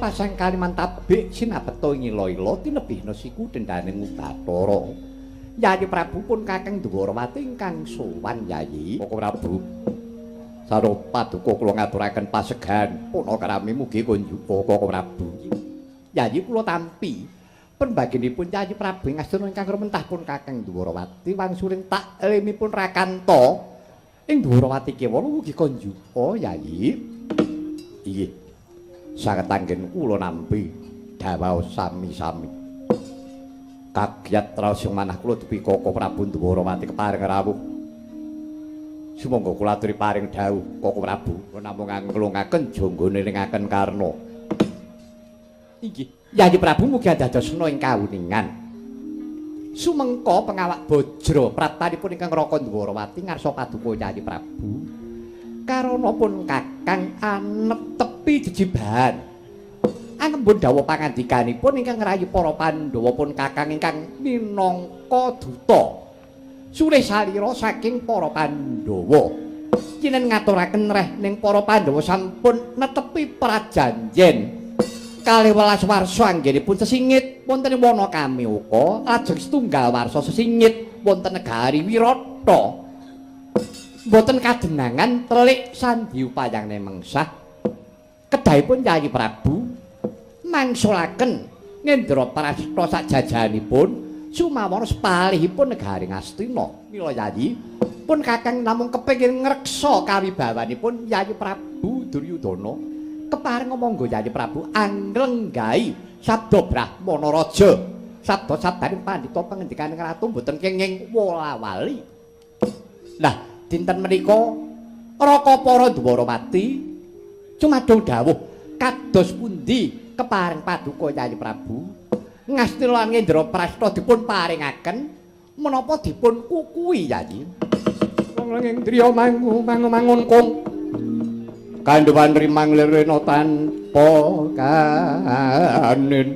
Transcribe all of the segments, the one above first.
Pasang kaliman tabik sinabeta ngila-ila tinebihna siku dendane Bathara. Yayi Prabu pun Kakang Dwarawati ingkang sowan Yayi. Koko Prabu. Sarwa paduka kula ngaturaken pasegan punakrami mugi kunjuk Koko Prabu. Yayi kula tampi pembaginipun Yayi Prabu ing astina ingkang rumentah pun Kakang Dwarawati wangsuling taklimipun Rakanta ing Dwarawati kewala mugi kunjuk Yayi. Inggih. Sanget anggen kula nampi dawuh sami-sami. Kagiat raos manah kula dupi Koko Prabu Dwarawati kepareng rawuh. Sumangga kula aturi paring dawuh Koko Prabu namung nglungaken jangga nilingaken karna. Inggih, Yayi Prabu mugi andadosna ing kawuningan. Sumengka pengawak bajra praptanipun ingkang Raka Dwarawati ngarsa paduka Yayi Prabu. Karana pun Kakang anetepi jejibahan. Angembun dawuh pangandikanipun ingkang ngrayu para Pandhawa pun Kakang ingkang minangka duta sulih salira saking para Pandhawa. Kinen ngaturaken reh ning para Pandhawa sampun netepi prajanjen kalih welas warsa anggenipun sesingit wonten wana Kamioka lajeng setunggal warsa sesingit wonten negari Wirata. Mboten kadenangan telik sandi upayane mengsah. Kedahipun Yayi Prabu mangsulaken Ngendraprasta sajajahanipun sumawana sepalihipun negari Ngastina. Mila Yayi pun Kakang namung kepengin ngreksa kawibawanipun Yayi Prabu Duryudana. Kepareng monggo Yayi Prabu anglenggahi sabda Brahmana Raja. Sabda sabdaning pandhita pangendikaning ratu mboten kenging wola-wali. Lah dinten menika Raka para Dwarawati cumadung dawuh kados pundi kepareng paduka Yayi Prabu Ngastina lan Ngendraprasta dipun paringaken menapa dipun kukuhi Yayi. Wong ing driya mangu mangun kung kandhuwan rimang lirena tanpa kanin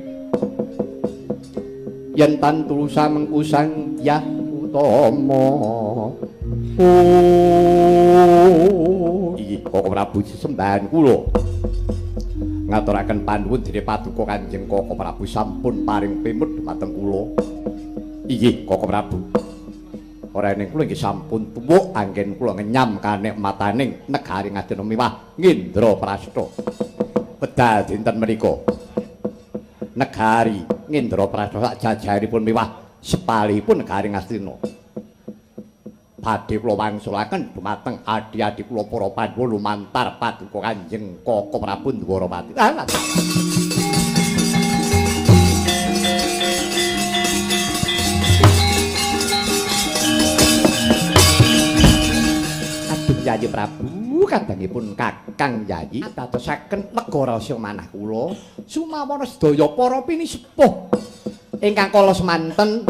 yen tan tulusa mengkusang dyah utama. Oh, iki Koko Prabu sesembahan kula. Ngaturaken panuwun dene paduka Kanjeng Koko Prabu sampun paring pimut dhumateng kula. Inggih Koko Prabu. Ora ning kula nggih sampun tuwuk anggen kula ngenyam kanikmataning negari Ngastina miwah Ngendraprasta. Wedal dinten menika. Negari Ngendraprasta sak jajahanipun miwah sepalihipun negari Ngastina. Badhe kula wangsulaken dumateng adhi-adhi kula para Pandhawa lumantar paduka Kanjeng Koko Prabu Dwarawati. Aduh Yayi Prabu, kadangipun Kakang Yayi dadosaken lega rasa manah kula sumawana sedaya para pinisepuh ingkang kala semanten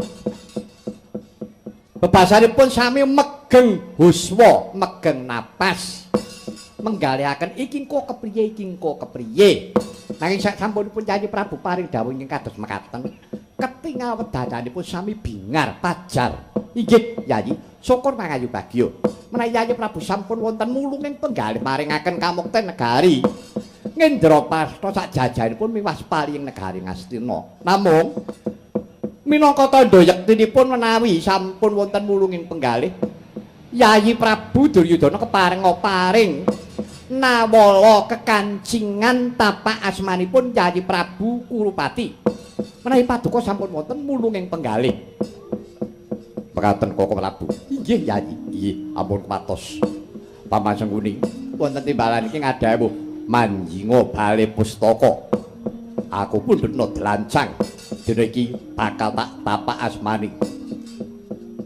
bebasanipun sami megeng huswa, megeng napas, menggalihaken iki engko kepriye, iki engko kepriye. Nanging sasampunipun Yayi Prabu paring dawuh ingkang kados mekaten, ketingal wedananipun sami bingar pajar. Inggih Yayi, syukur mangayu bagya. Menawi Yayi Prabu sampun wonten mulunging penggalih maringaken kamukten negari Ngendraprasta sak jajahanipun miwah sepalihing negari Ngastina. Namung minangka tandha yektinipun menawi sampun wonten mulunging penggalih Yayi Prabu Duryudana kepareng paring nawala kekancingan tapak asmanipun Yayi Prabu Kurupati. Menawi paduka sampun wonten mulunging penggalih. Mekaten Koko Prabu. Inggih Yayi, inggih ampun kuwatos. Paman Sengkuni wonten timbalan iki ngadhawuh manjinga bale pustaka. Aku pun dena dlancang. Dina iki bakal tak tapak asmani.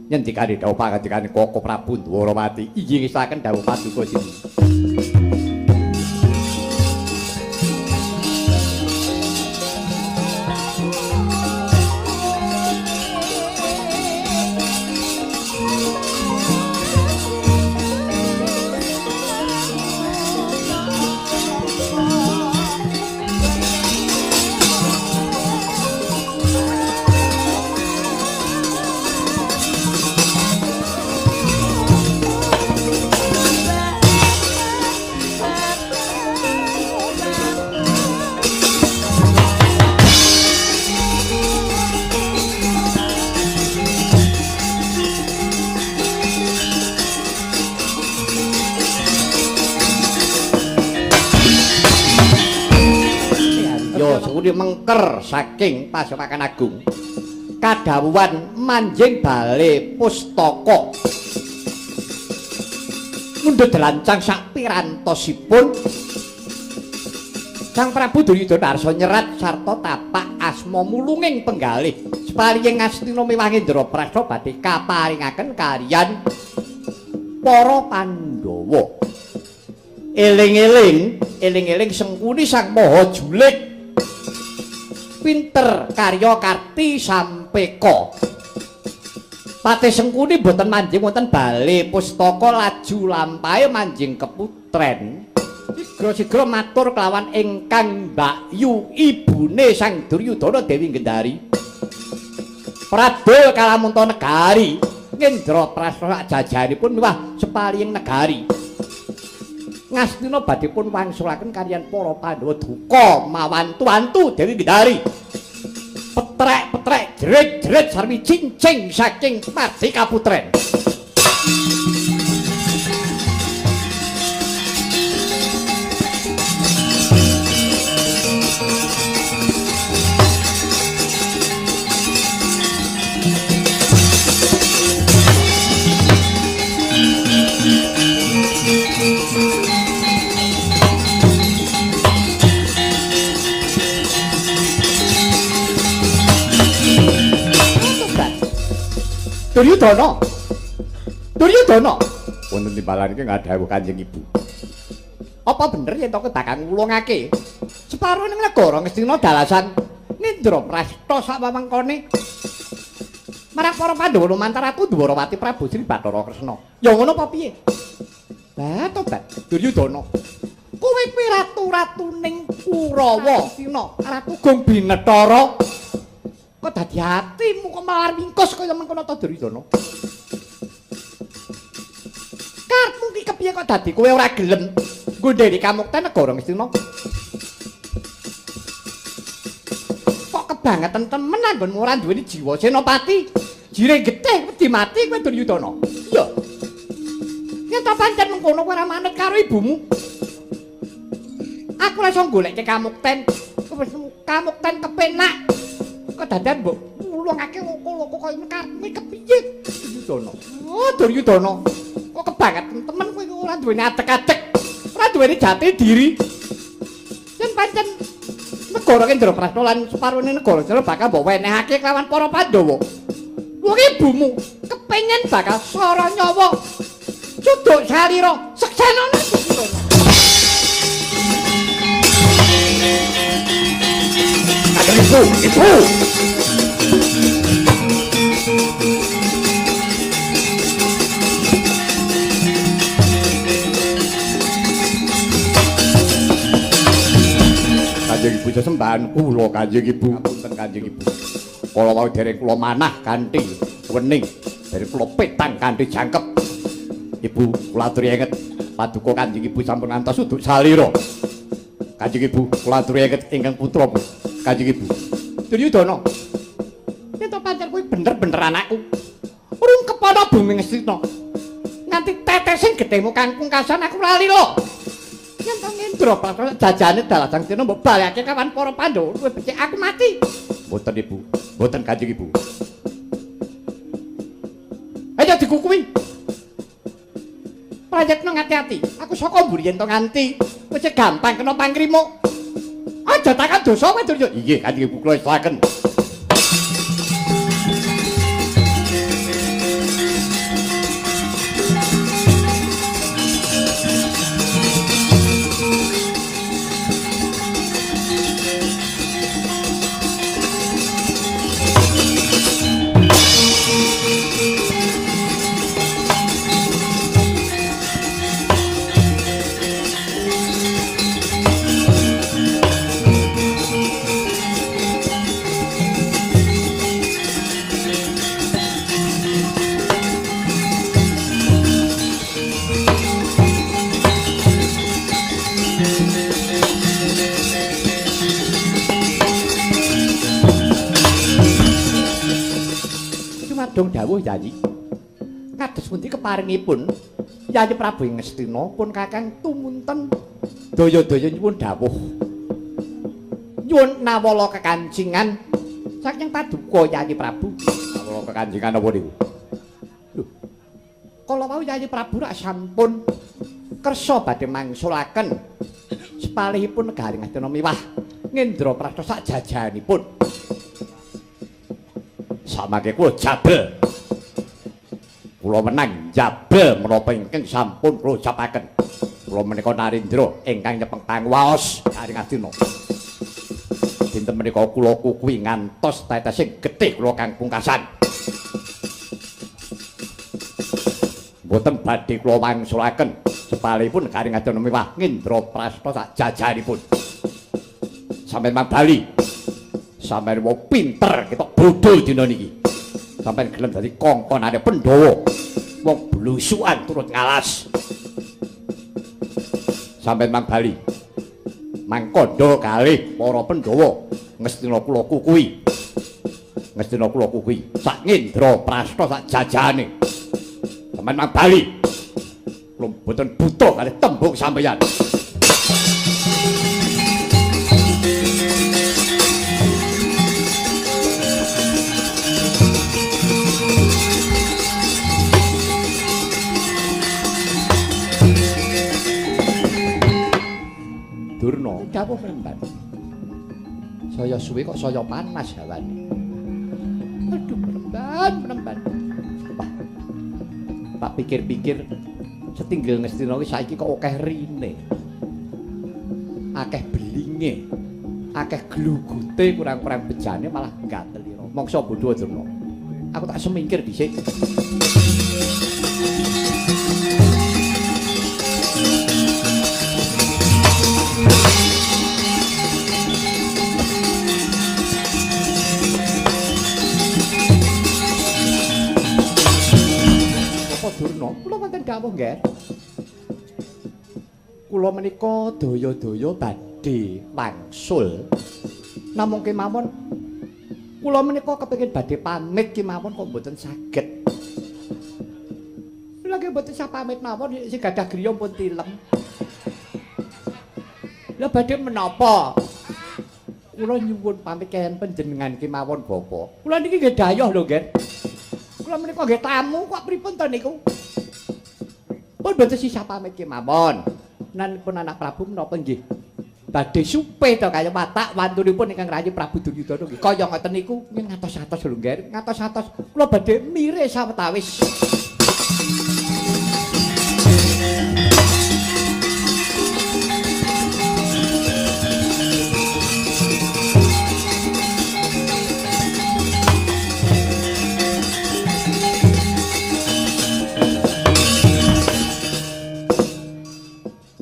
Nyendikane dawuh pangandikane Koko Prabu Dwarawati. Inggih ngesaken dawuh paduka sini. Sengkuni mengker saking Pasepakan Agung. Kadhawuhan manjing bale pustaka. Mundhut delancang sak pirantosipun Sang Prabu Duryudana arsa nyerat sarta tapak asma mulunging penggalih. Sepaliying Ngastina miwah Indraprasta badhe kaparingaken kaliyan para Pandhawa. Eling-eling, eling-eling Sengkuni sang maha julig. Pinter karya karti sampeka. Patih Sengkuni boten manjing wonten bale pustaka laju lampahe manjing keputren. Sigra-sigra matur kelawan ingkang mbakyu ibune Sang Duryudana Dewi Gendari. Pradul kalamunta negari Indraprasta jajanipun miwah sepaliying negari. Ngastina badhe pun wangsulaken kaliyan para Pandhawa duka mawantu-wantu Dewi Gendari. Petrek-petrek jerit-jerit sarwi cincing saking mardi kaputren. Duryudana. Duryudana. Wonten timbalan iki ngadhawuh Kanjeng Ibu. Apa bener yen to kowe bakal ngulungake separo ning negara Ngastina dalasan Indraprasta sak wewengkone marang para Pandhawa lumantar Ratu Dwarawati Prabu Sri Bathara Kresna. Ya ngono apa piye? Lah tobat Duryudana. Kowe kuwi ratu-ratuning Kurawa, Ngastina, Ratu Gong Binethara. Kok dadi atimu kok malah mingkus kaya mengkono to Duryudana? Karepmu ki kepiye kok dadi kowe ora gelem nggondheli kamukten negara Ngastina? Kok kebangetan temen anggonmu ora duweni jiwa senopati? Jire getih wedi mati kowe Duryudana. Iya. Yen ta pancen mengkono kowe ora manut karo ibumu. Aku ora iso goleke kamukten. Wis kamukten kepenak. Kok dadan mbok mulungake loko-loko kaya karepmu kepiye Duryudana? Oh Duryudana, kok kebangetan temen kowe ora duweni adeg-adeg, ora duweni jati diri. Yen pancen negara Indraprasta lan separone negara Jawa bakal mbok wenehake kelawan para Pandhawa. Wong ibumu kepengin bakal sara nyawa. Cuduk salira, seksenana Duryudana. Ibu, ibu. Kanjeng Ibu sesembahan kula Kanjeng Ibu. Ngapunten Kanjeng Ibu. Kala wau dereng kula manah kanthi wening, dereng kula petang kanthi jangkep. Ibu kula aturi enget paduka Kanjeng Ibu sampun ngantos uduk salira. Kanjeng Ibu kula aturi enget ingkang putra Kanjeng Ibu. Duryudana. Yen to pancen kuwi bener-bener anakku. Urung kepana bumi Ngastina. Nganti tetesing getihmu kang pungkasan aku lali lho. Yen to Indraprasta jajane dalasang Sena mbok balekake kawan para Pandhawa luwih becik aku mati. Mboten Ibu, mboten Kanjeng Ibu. Ayo dikukuhi. Prayitna ngati-ati. Aku saka mburi yen to nganti wis gampang kena pangkrimuk. Aja takon dosa kowe Duryudana. Inggih Kanjeng Ibu kula islaken. Dong dawuh Yayi. Kados pundi keparingipun Yayi Prabu Ngastina pun kakang tumunten daya-daya nyuwun dawuh. Nyuwun nawala kekancingan saking paduka Yayi Prabu. Nawala kekancingan apa niku? Lho. Kala wau Yayi Prabu rak sampun kersa badhe mangsulaken sepalihipun negari Ngastina miwah Ngendraprasta sak jajahanipun. Samangke kula jabel. Kula menang jabel menapa ingkang sampun kula ucapaken. Kula menika Narendra ingkang nyepeng panguwaos garing Ngastina. Dinten menika kula kukuwi ngantos tetesing getih kula kang pungkasan. Mboten badhe kula wangsulaken sepalihipun garing Ngastina miwah Ngendraprasta sak jajahanipun. Sampeyan mang bali. Sampeyan wong pinter ketok bodho dina niki. Sampeyan gelem dadi kongkonane Pandhawa. Wong blusukan turut ngalas. Sampeyan mang bali. Mangkandha kalih para Pandhawa Ngastina kula kukuwi. Ngastina kula kukuwi sak Ngendraprasta sak jajahane. Sampeyan mang bali. Kula mboten buta kalih tembung sampeyan. Durna dawuh mremban. Saya suwe kok saya panas hawane. Aduh mremban, mremban. Wah. Tak pikir-pikir setinggil Ngastina iki saiki kok akeh rine. Akeh belinge. Akeh glugute kurang-kurang bejane malah gateli. Mongso bodho Durna. Aku tak semingkir dhisik. Durna, kula wonten dawuh nggih. Kula menika daya-daya badhe wangsul. Namung kemawon kula menika kepengin badhe pamit kemawon kok mboten saged. Lha nggih mboten sah pamit mawon sing gadah griya pun tilem. Lha badhe menapa? Kula nyuwun pamit kaliyan panjenengan kemawon Bapak. Kula niki nggih dayoh lho nggih. Kula menika nggih tamu kok pripun to niku? Pun mboten sisah pamit kemawon. Nanipun anak Prabu menapa nggih badhe supe to kaya watak wantunipun ingkang rayi Prabu Duryudana nggih. Kaya ngoten niku nggih ngatos-atos lho nggih. Ngatos-atos kula badhe mire sawetawis.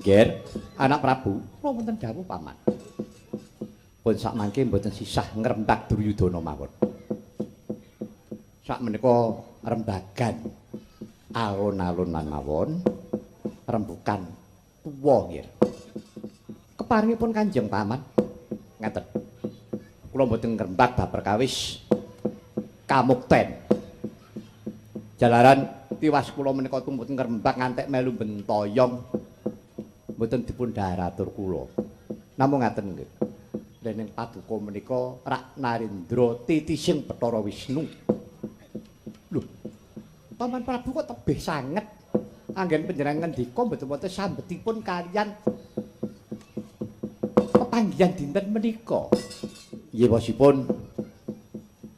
Ger, anak Prabu, kula wonten dawuh paman. Pun sakmangke mboten sisah ngrembak Duryudana mawon. Sakmenika rembagan alun-alunan mawon, rembukan tuwa nggih. Keparingipun Kanjeng Paman ngaten. Kula mboten ngrembak bab perkawis kamukten. Jalaran tiwas kula menika tumut ngrembak ngantek melu bentoyong. Mboten dipun dhahar atur kula. Namung ngaten nggih. Dening paduka menika rak Narendra titising Bathara Wisnu. Lho. Paman Prabu kok tebih sanget. Anggen panjenengan ngendika mboten wonten sambetipun kaliyan pepanggihan dinten menika. Nggih bosipun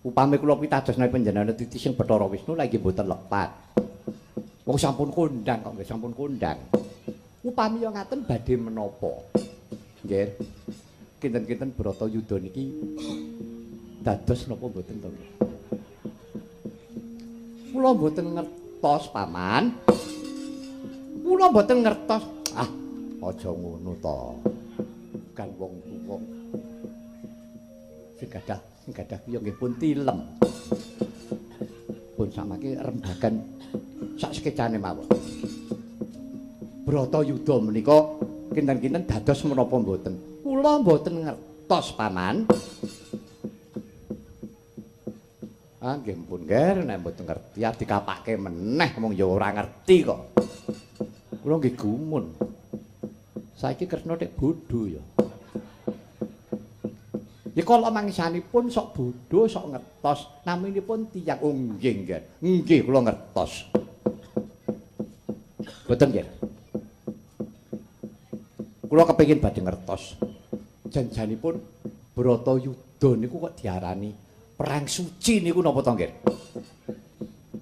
upami kula pitados menawi panjenengan titising Bathara Wisnu lha nggih mboten lepat. Wong sampun kondang kok nggih sampun kondang. Upami yo ngaten badhe menapa? Nggih. Kinten-kinten Bratayuda niki dados napa mboten to nggih? Kula mboten ngertos, Paman. Kula mboten ngertos. Ah, aja ngono to. Kan wong tuwa. Sing gadah piye nggih pun tilem. Pun samake rembagan sak sekecane mawon. Bratayuda menika kinten-kinten dados menapa mboten? Kula mboten ngertos, Paman. Ah, nggih pun nger, nek mboten ngerti dikapake meneh wong ya ora ngerti kok. Kula nggih gumun. Saiki Kresna tek bodho ya. Ya kala mangsanipun sok bodho, sok ngertos, naminipun tiyang. Oh nggih, nggih. Nggih kula ngertos. Boten nggih. Kula kepengin badhe ngertos. Janjanipun Bratayuda niku kok diarani perang suci niku napa to nggih?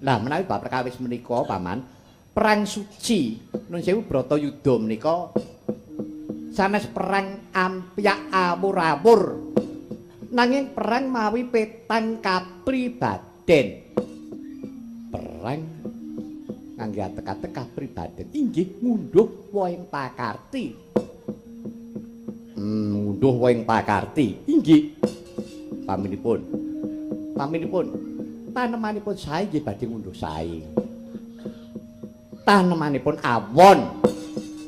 Lah menawi bab perkawis menika paman, perang suci nun sewu Bratayuda menika sanes perang ampyak awur-awur. Nanging perang mawi petang kapribaden. Perang ngangge atek-atek kapribaden inggih ngunduh wohing pakarti. Ngunduh wohing pakarti inggih. Paminipun. Paminipun tanemanipun sae nggih badhe ngunduh sae. Tanemanipun awon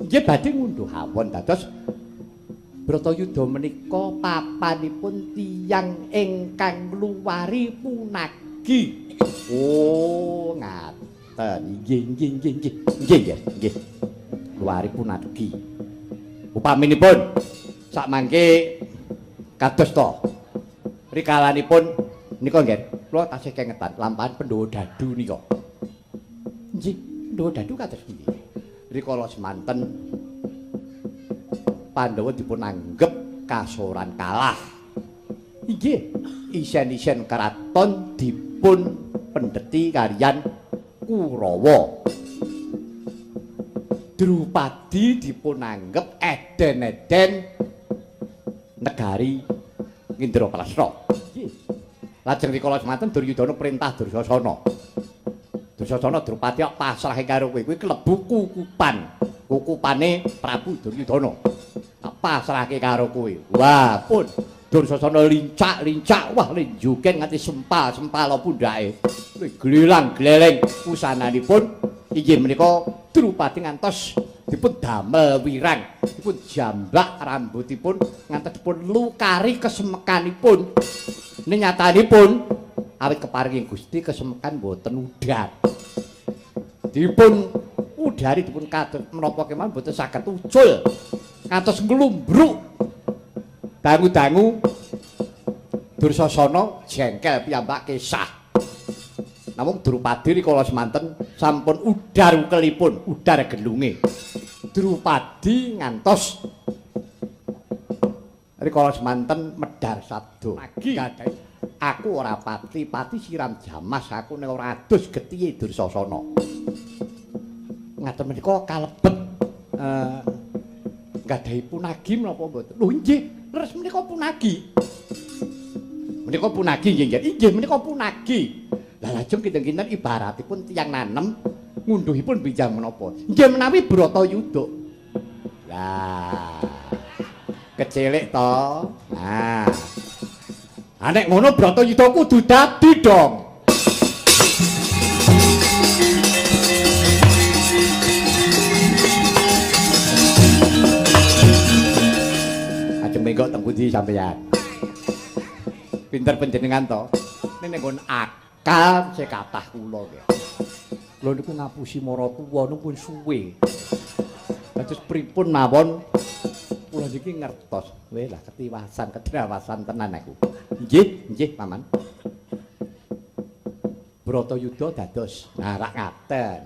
nggih badhe ngunduh awon. Dados Bratayuda menika papanipun tiyang ingkang ngluwari punagi. Oh, ngaten. Nggih, nggih, nggih, nggih. Nggih, nggih, nggih. Ngluwari punagi. Upaminipun sakmangke kados to rikalanipun nika nggih, kula tasih kengetan lampahan Pandhawa Dadu nika. Nggih, Pandhawa Dadu kados pundi? Rikala semanten Pandhawa dipun anggep kasoran kalah. Inggih, isen-isen keraton dipun pendheti kaliyan Kurawa. Drupadi dipun anggep eden-eden negari Indraprastha. Nggih. Lajeng rikala semanten Duryudana perintah Dursasana. Dursasana Drupadi pasrah karo kowe, kuwi klebu kukupan. Kukupane Prabu Duryudana. Tak pasrahke karo kowe. Wah, pun Dursasana lincak-lincak, wah linjuken nganti sempal-sempal pundhake. Glelang-gleleng pusananipun inggih menika Drupadi ngantos dipun damel wirang, dipun jambak rambutipun ngantos dipun lukari kesemekanipun. Ning nyatanipun awit keparingi Gusti kesemekan mboten udar. Dipun udari dipun kados menapa kemawon mboten saged ucul. Ngantos nglumbruk. Dangu-dangu Dursasana jengkel piyambak kesah. Namung Drupadi rikala semanten sampun udar ukelipun, udar gelunge. Drupadi ngantos rikala semanten medhar sabda. Aku ora pati-pati siram jamas, aku nek ora adus getihe Dursasana. Ngaten menika kalebet nggadahi punagi menapa mboten? Lho nggih, leres menika punagi. Menika punagi nggih, nggih. Inggih menika punagi. Lah lajeng kinten-kinten ibaratipun tiyang nanem ngunduhipun bijang menapa? Nggih menawi Bratayuda. Lah kecelik to. Nah. Ha nek ngono Bratayuda kudu dadi dong. Ajeng menggok teng pundi sampeyan? Pinter panjenengan to. Ning nggon akal sing kathah kula nggih. Kula niku ngapusi maratuwa niku pun suwe. Dados pripun mawon kula niki ngertos. Weh lah ketiwasan, kedrawasan tenan aku. Nggih, nggih paman. Bratayuda dados. Nah, rak ngaten.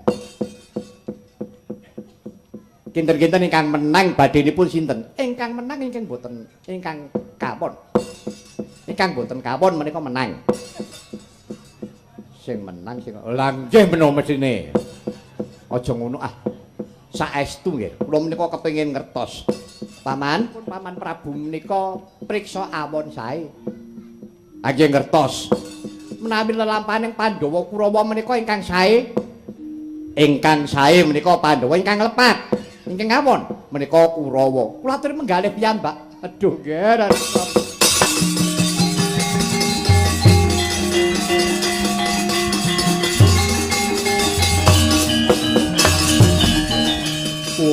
Kinten-kinten ingkang menang badhenipun sinten? Ingkang menang ingkang boten ingkang kawon. Ingkang boten kawon menika menang. Sing menang sing lha nggih meno mesine. Aja ngono ah. Saestu nggih. Kula menika kepengin ngertos. Paman, pun Paman Prabu menika priksa awon sae. Ah nggih ngertos. Menawi lelampahaning Pandhawa Kurawa menika ingkang sae, ingkang sae menika Pandhawa ingkang lepat. Ingkang awon menika Kurawa. Kula aturi menggalih piyambak. Aduh nggih.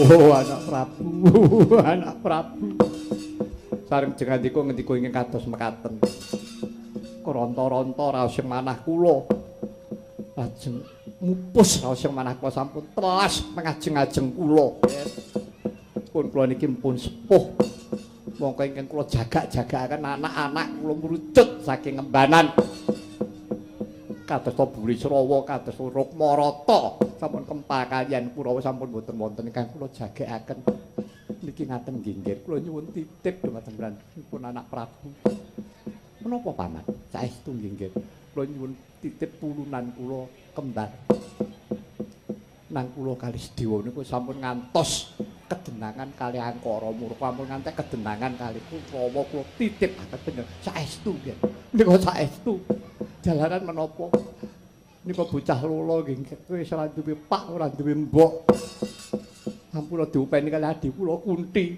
Oh, anak Prabu, anak Prabu. Sareng jengandika ngendika ingkang kados mekaten. Kronta-ronta raos sing manah kula. Lajeng mupus raos sing manah kula sampun telas mengajeng-ajeng kula. Pun kula niki pun sepuh. Mongko ingkang kula jagak-jagakaken anak-anak kula mrucut saking ngembanan. Kados Burisrawa, kados Rukmarata sampun kempal kaliyan Kurawa sampun boten wonten ingkang kula jagakaken. Niki ngaten nggih nggih, kula nyuwun titip dhumateng pun anak Prabu. Menapa paman? Saestu nggih nggih. Kula nyuwun titip pulunan kula kembar. Nang kula kalih Sedewa niku sampun ngantos kedenangan kalih Angkara Murka, ampun ngantek kedenangan kalih Kurawa, kula titip aken panjenengan. Saestu nggih. Nika saestu. Jalaran menapa? Nika bocah lolo nggih, wis ora duwe pak, ora duwe mbok. Ampun diupeni kalih adi kula Kunti.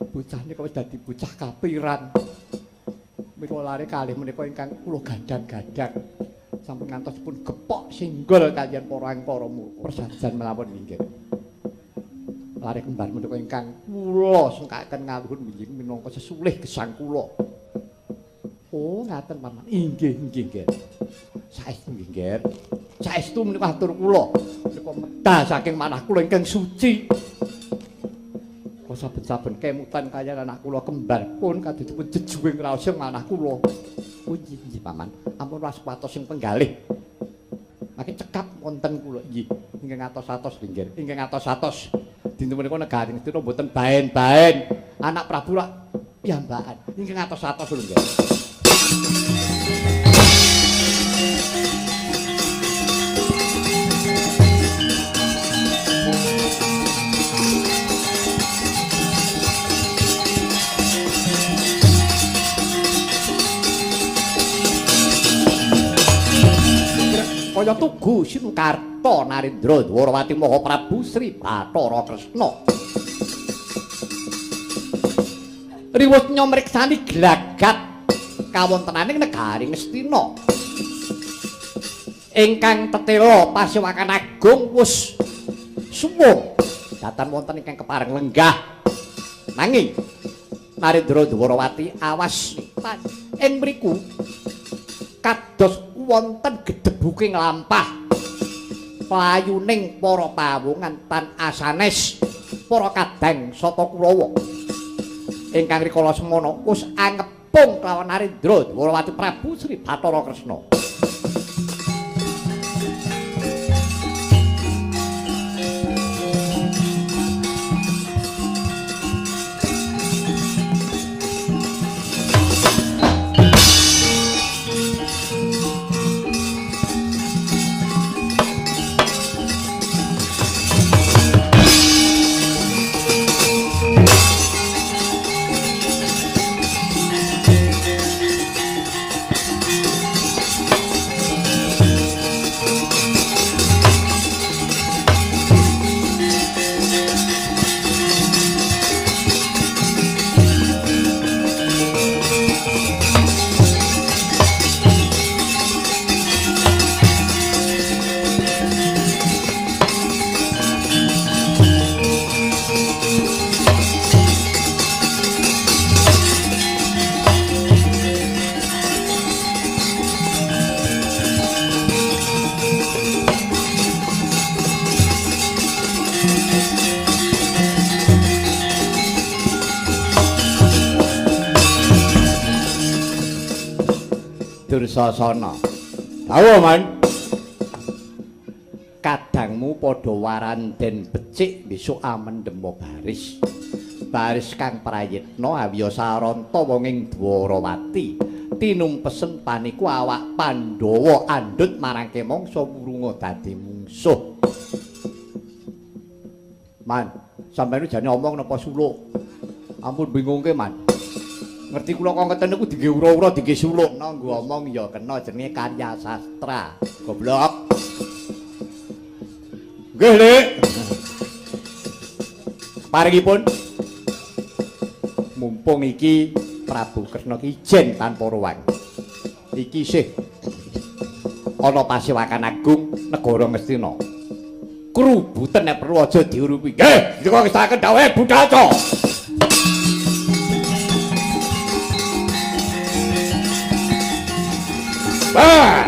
Bocah nika wis dadi bocah kapiran. Mila lare kalih menika ingkang kula gadang-gadang. Sampun ngantos pun gepok singgol kaliyan para Angkara Murka. Persajan mawon nggih. Lare kembar menika ingkang kula sengkaken ngaluhun winjing minangka sesulih gesang kula. Oh, ngaten paman. Inggih, inggih, nggih. Saestu nggih, nggih. Saestu menika atur kula. Menika medal saking manah kula ingkang suci. Kula saben-saben kemutan kaliyan anak kula kembar pun kados dipun jejuwing raos manah kula. Oh, inggih, inggih paman. Ampun waspatos sing penggalih. Mangke cekap wonten kula inggih. Ingkang atos-atos nggih. Ingkang atos-atos. Dinten menika negari Ngastina mboten baen-baen. Anak Prabu rak piyambakan. Ingkang atos-atos lho nggih. Kaya tugu Sinukarta Narendra Dwarawati Maha Prabu Sri Bathara Kresna. Riwut nyomriksani glagat kawontenaning negari Ngastina. Ingkang tetela pasewakan agung wus suwung datan wonten ingkang kepareng lenggah. Nanging Narendra Dwarawati awas ing mriku kados wonten gedebuke nglampah playuning para pawongan tan asanes para kadang sata Kurawa. Ingkang rikala semana wus angepung kelawan Narendra Dwarawati Prabu Sri Bathara Kresna. Dursasana. Dawuh, Man. Kadangmu padha waranden becik besok amendema baris. Baris kang prayitna awiya saranta wong ing Dwarawati. Tinumpesen paniku awak Pandhawa andhut marang kemangsa wurunga dadi mungsuh. Man, sampeyan jane omong napa suluk? Ampun bingungke, Man. Ngerti kula kok ngeten niku dingge ura-ura dingge suluk. Kena nggo omong ya kena jenenge karya sastra. Goblok. Nggih, Lik. Paringipun mumpung iki Prabu Kresna ki ijen tanpa ruwang. Iki isih ana pasewakan agung negara Ngastina. Krubuten nek perlu aja diurupi. Nggih, dikok ngestakaken dawuhe Budhaca. Ah!